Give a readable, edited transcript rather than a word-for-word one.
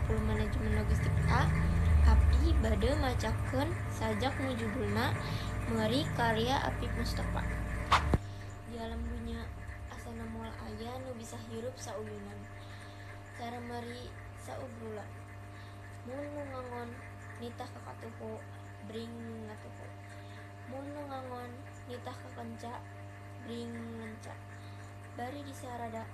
20 Manajemen Logistik A. Abdi bade macakeun sajak nu judulna Meri karya Apip Mustofa. Di alam dunya asana moal aya nu bisa hirup sauyunan cara meri saubrulan. Mun nu ngangon nitah ka katuhu bring ngatuhu, mun nu ngangon nitah ka kenca bring ngenca, bari disarada